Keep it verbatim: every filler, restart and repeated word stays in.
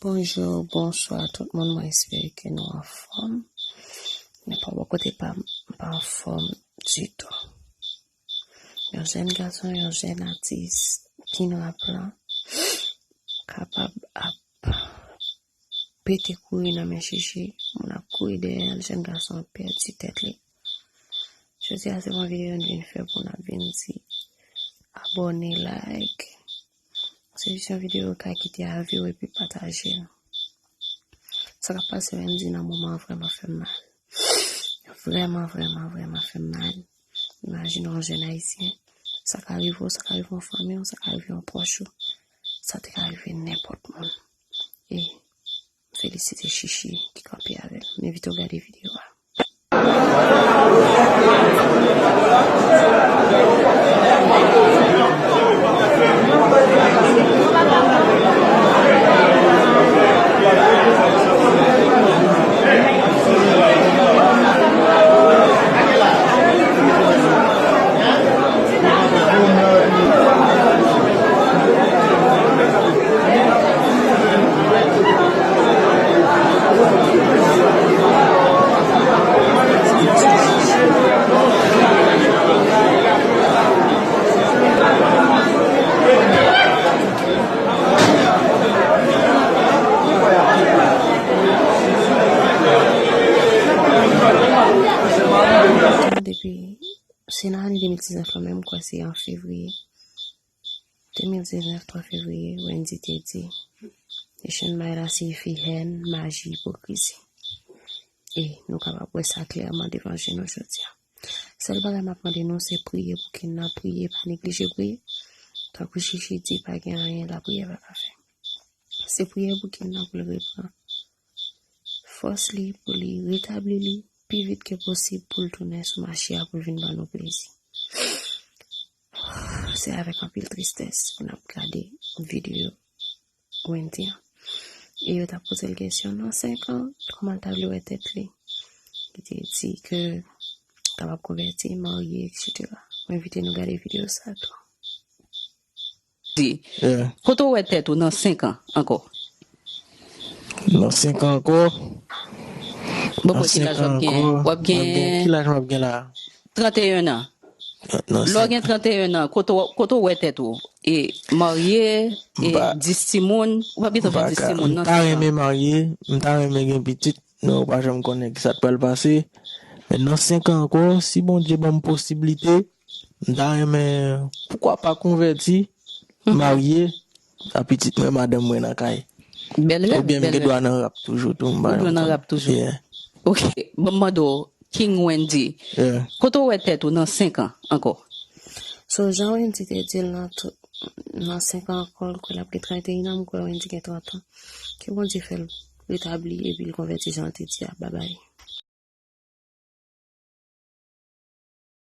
Bonjou, bonswa tout moun, mwen espere ke nou anfòm. Men pa bò kote pa m, m pa anfòm ditou. Yon jèn gason, yon jèn atis ki nan rap lan kapab ap pete kouri nan men chichi, moun ap kouri dèyè l, jèn gason ap pèdi tèt li. Jodi a se yon videyo n vin fè pou n ap vin di abòne, like. Se jis yon videyo w ka kite avi w epi pataje l. Sa k ap pase Wendy nan moman an vrèman fè m mal. Vrèman, vrèman, vrèman fè m mal. Imajine yon jèn ayisyen. Sa ka rive w, sa ka rive yon fanmi w, sa ka rive yon pwòch ou. Sa te ka rive nenpòt moun. E m felisite Chichi ki kanpe avè l. M envite w gade videyo a. Depi, se nan ane de mil diznèf lan menm, m kwè se an fevriye. De mil diznèf, twa fevriye, Wendy te di, Asian Maya siyifi hèn, maji, ipokrizi. E nou kapab wè sa klèman devan je nou jodi a. Sèl bagay m ap mande nou, se priye pou King nan, priye, pa neglije priye. Tankou Chichi di, pa gen anyen lapriyè pa ka fè. Se priye pou King nan pou l reprann fòs li, pou li retabli li pi vit ke posib, pou l tounen sou mache a, pou l vin ban nou plezi. Se avèk anpil tristès pou n ap gade videyo Wendy an. E yo t ap poze l kesyon, nan senk an, kòman l ta vle wè tèt li? Li te di ke l kapab konvèti, marye, etsetera. Mwen envite nou gade videyo sa tou. Di, yeah, kote w wè tèt ou nan senk an ankò? Nan senk an ankò? Bon, nan ki laj w ap gen? W ap gen, ki laj m ap gen la? Trannteyen an. Lè w gen trannteyen an, kote w, kote w wè tèt ou? E marye, e dis timoun, ou p ap gentan fè dis timoun nan senk an. M ta renmen marye, m ta renmen gen pitit, men ou pa janm konnen ki sa k pral pase. Men nan senk an ankò, si Bondye ban m posiblite, m ta renmen, poukwa pa konvèti, marye, a pitit mwen, madanm mwen nan kay. Bèl rèv, bèl rèv. Oubyen m gen dwa nan rap toujou tou, m pa janm konnen. Ou dwe nan rap toujou. Yeah. Ok, ban m mande w, King Wendy, yeah, kote w wè tèt ou nan senk an ankò? So, jan Wendy te di l nan tou, nan senk an ankò, l kwè l ap gen trannteyen an, m kwè Wendy gen trant an. Ke Bondye fè l retabli epi l konvèti jan l te di a. Babay.